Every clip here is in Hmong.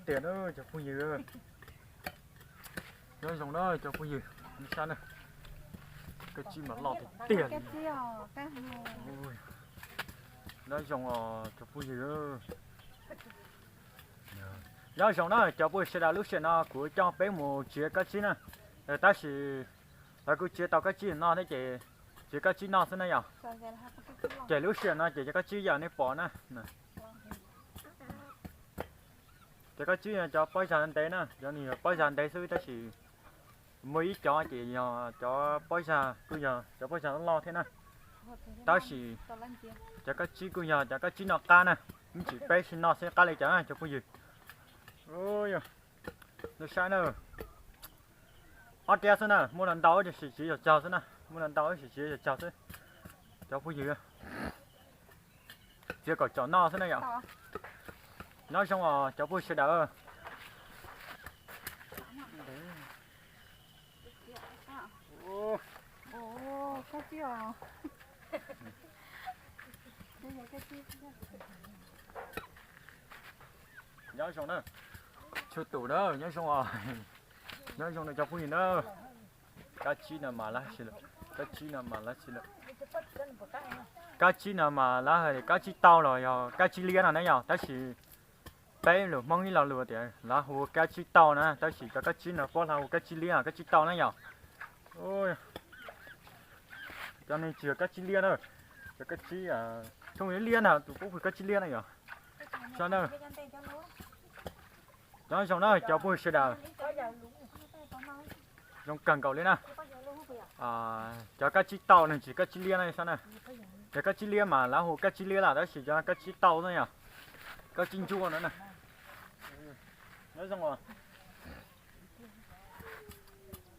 Tiag na cov phooj ywg. Nyob zoo na cov phooj ywg, nyob sab na. Kab tsib mas loj tiag tiag li. Nyob zoo os cov phooj ywg. Nyob zoo na cov phooj ywg sawv daws, lub sij hawm no kuv coj peb mus txiav kab tsib na. Tab sis lawv kuj txiav tau kab tsib no thiab ces txiav kab tsib noj xwb na yom. Ces lub sij hawm no ces cov kab tsib yam nej pom na. Cov kab tsib yog cov pob zag ntev na, cov nws yog pob zag ntev xwb tab sis muaj ib cov ces yog cov pob zag, kuj yog cov pob zag loj thiab na. Tab sis cov kab tsib kuj yog cov kab tsib noj qab na, ib ntsis peb sim noj seb qab li cas na cov phooj ywg. Nyob sab na, ob riab xwb na, muaj ntau ntau tab sis tsis yog tsawg xwb na, muaj ntau ntau tab sis tsis yog tsawg xwb cov phooj ywg. Txiav kom txaus noj xwb na yom. Nyob zoo os cov phooj ywg sawv daws. Nyob zoo na, tshua tus na, nyob zoo os. Nyob zoo na cov phooj ywg na. Kab tsib no mas lawv hais, kab tsib no mas lawv hais tias kab tsib tau los yog kab tsib liab no na yom, tab sis peb lus Hmoob ib lo lus tias lawv hu kab tsib tau na, tab sis cov kab tsib no puab lawv hu kab tsib liab, kab tsib tau na yom. Cov no tsis yog kab tsib liab na, cov kab tsib, txhob liab na, tus puab hu kab tsib liab na yom. Sab na. Nyob zoo na cov phooj ywg sawv daws. Zoo kawg nkaus li na. Cov kab tsib tau no tsis kab tsib liab na, sab na. Cov kab tsib liab mas lawv hu kab tsib liab lawm tab sis cov kab tsib tau xwb yom. Kab tsib ntsuab no na. Nyob zoo os.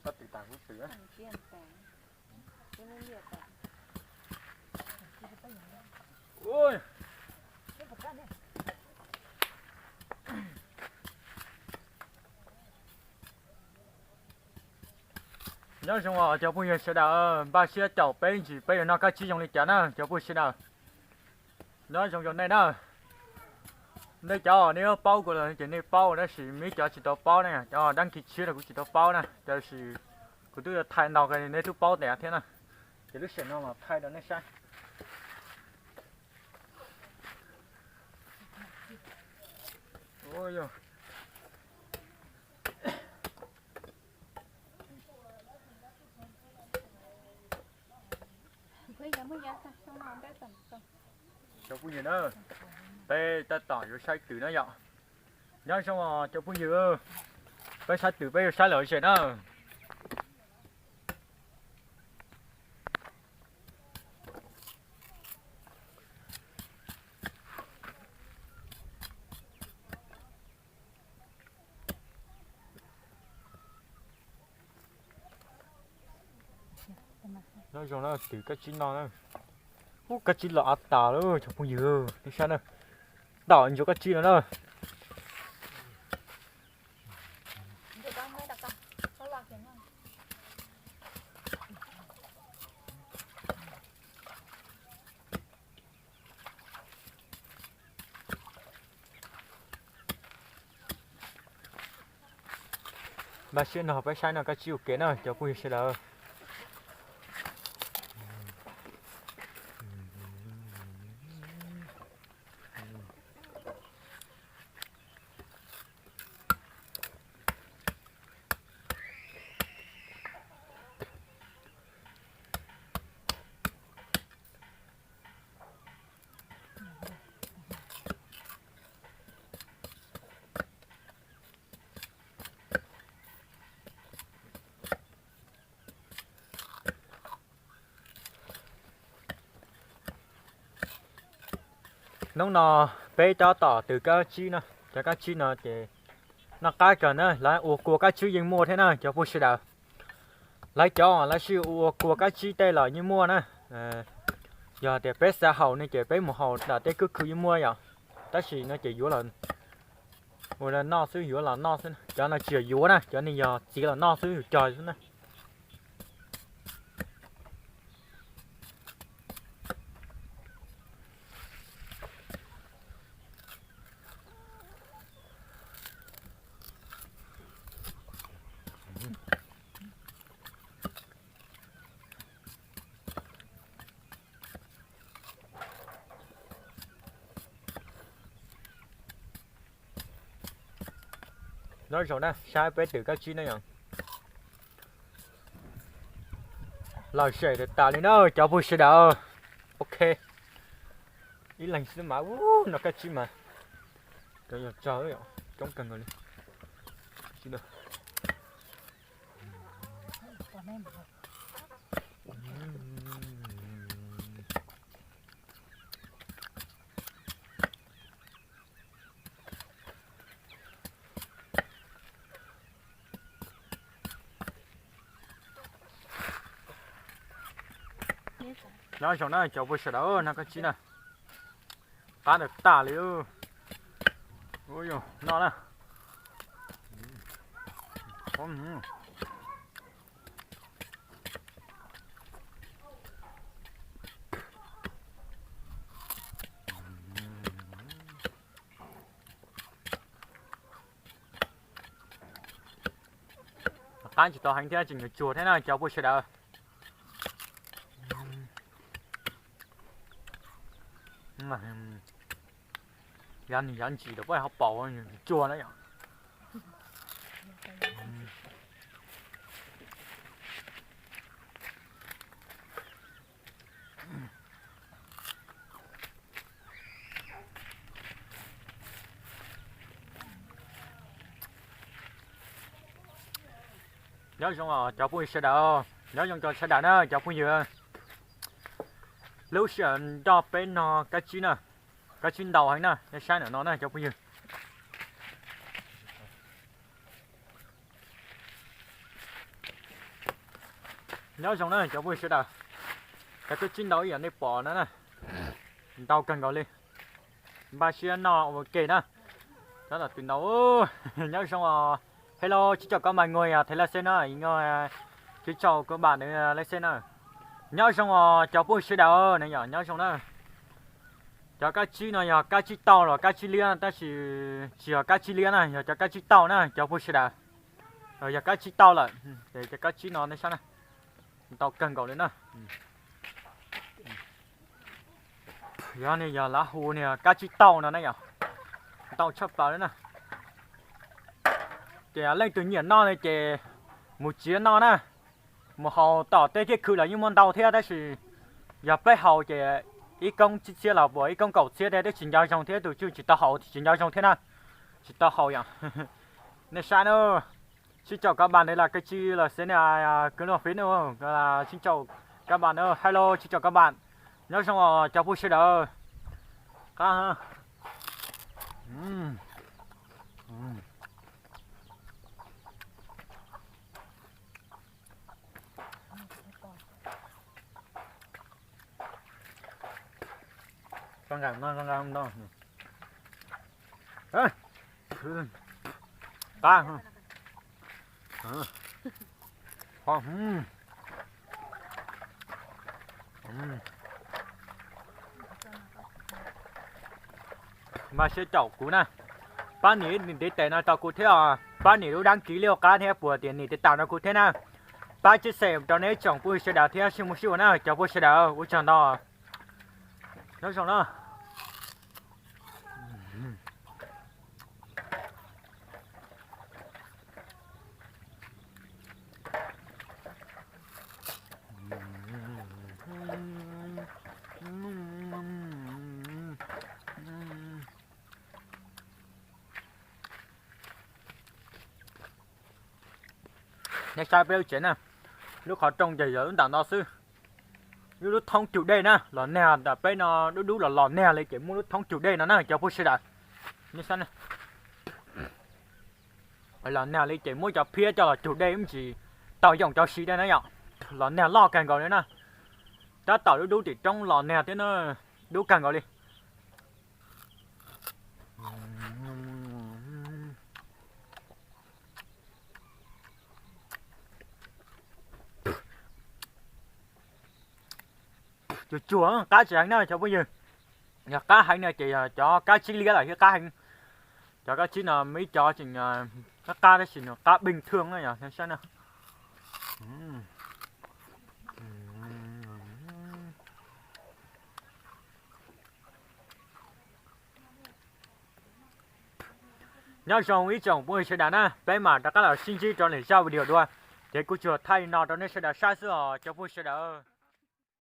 Koj twm tas kuv twm. Nyob zoo os cov phooj ywg sawv daws, npaj siab caum peb ntsis peb yuav noj kab tsib zoo li cas na cov phooj ywg sawv daws. Nyob zoo zoo nej na. Nej cov nej paub kuv lawm ces nej paub tab sis muaj ib cov tsis tau paub na, cov dab kis tshiab los kuv tsis tau paub na, tab sis kuv twb yuav thaij ntau nej twb paub tias thiab na. Ces lub sij hawm no los thaij rau nej saib. Cov phooj ywg na, peb tab tom yuav saib twm na yom. Nyob zoo cov phooj ywg, peb saib twm peb yuav saib lom zem na. Nyob zoo na, twm kab tsib no na. Ub, kab tsib los av tas lawm cov phooj ywg, nej saib na. Tom ntsuas kab tsib no na. Npaj siab no peb saib no kab tsib ua ke na cov phooj ywg sawv daws. Hnub no peb tab tom twm kab tsib no, cov kab tsib no ces noj qab kawg na, lawv ua kua kab tsib yeej muaj thiab na cov phooj sawv daws. Lawv cov lawv sij ua kua kab tsib tej los yeej muaj na. Yog tias peb xav haus ne ces peb mus haus nram tej kwj khw yeej muaj yom. Tab sis no ces yuav los ua noj xwb, yuav los noj xwb, cov no tsis yog yuav na, cov no yog txiav los noj xwb, yus cog xwb na. Nyob zoo na, saib peb twm kab tsib na yom. Lom zem tas tas li na cov phooj ywg sawv daws. Ok, ib leeg xwb mas, ub, no kab tsib mas cov yog tsawg, coob kawg nkaus li. Nyob zoo na cov phooj ywg sawv daws, no kab tsib na, qab tas tas li. Ub, no na. Qab tsis tau heev thiab, tseem yuav tsuag thiab na cov phooj ywg sawv daws. Yav nws yav ntsis los peb ho paus tsuag na yom. Nyob zoo cov phooj ywg sawv daws, nyob zoo cov sawv daws na cov phooj ywg. Lub sij hawm nroj peb no kab tsib na, kab tsib ntau heev na, nej saib ntawm no na cov phooj ywg. Nyob zoo na cov phooj ywg sawv daws, kab tsib ntau ib yam nej pom no na, ntau kawg nkaus li. Npaj siab noj ua ke na. Tab tom twm ntau. Nyob zoo os. Hello, xin chào các bạn, người Thái Lan xem na, người xin chào các bạn Thái Lan xem na. Nyob zoo os cov phooj ywg sawv daws na yom, nyob zoo na. Cov kab tsib no yog kab tsib tauj los kab tsib liab, tab sis tsis yog kab tsib liab na, yog cov kab tsib tauj na cov phooj ywg sawv daws. Yog kab tsib tauj lawm, ces cov kab tsib no nej saib na, ntau kawg nkaus li na. Yog ne, yog lawv hu niag kab tsib tauj no na yom, ntau tshaj plaws li na. Ces leej twg nyiam noj ne ces mus txiav noj na, mus haus tom tej kiab khw los yeej muaj ntau thiab, tab sis yog peb haus ces ib koob tsib txhiab los puas ib koob kaum txhiab thiab, twb tsis nco zoo thiab, tus tswj tsis tau haus tsis nco zoo thiab na, tsis tau haus yom. Nej saib na. Xin chào các bạn, đây là cái chi là sẽ là cứ lo phí nữa, là xin chào các bạn nữa, hello, xin chào các bạn. Nyob zoo os cov phooj ywg sawv daws. Qab ha. Qab. Mas siab caum kuv na, pab nias ntiv tes no rau kuv thiab os, pab nias lub dab kiv liaj qab thiab puas tias nias tiv tam rau kuv thiab na. Pab tsib xem rau nej ib tsoom phooj ywg sawv daws thiab sib mus sib ua na cov phooj sawv daws, ua tsaug ntau. Nyob zoo na. Nej saib peb lub tsev na, lub qhov rooj ces yog lub ntawm no xwb. Lub lub thoob cug dej na, los nag ntawm peb no dub dub los los nag li ces muab lub thoob cug dej no na cov phooj sawv daws. Nej saib na, los nag li ces muab cov phiab coj los cug dej ib ntsis tau yoom cov si dej na yom. Los nag loj kawg nkaus li na, tab tom dub dub tim roob los nag thiab na, dub kawg nkaus li. Tsuag tsuag, qab tsis heev na cov phooj ywg. Yog qab heev no ces yog cov kab tsib liab lawm thiaj qab heev. Cov kab tsib no muaj ib cov tseem qab qab tab sis nws qab bình thường na yom, nej saib na. Nyob zoo ib tsoom phooj ywg sawv daws na, peb mam rov qab los sib ntsib rau lwm zaj video dua. Ces kuv tsuas thaij li no rau nej sawv daws saib xwb os cov phooj ywg sawv daws.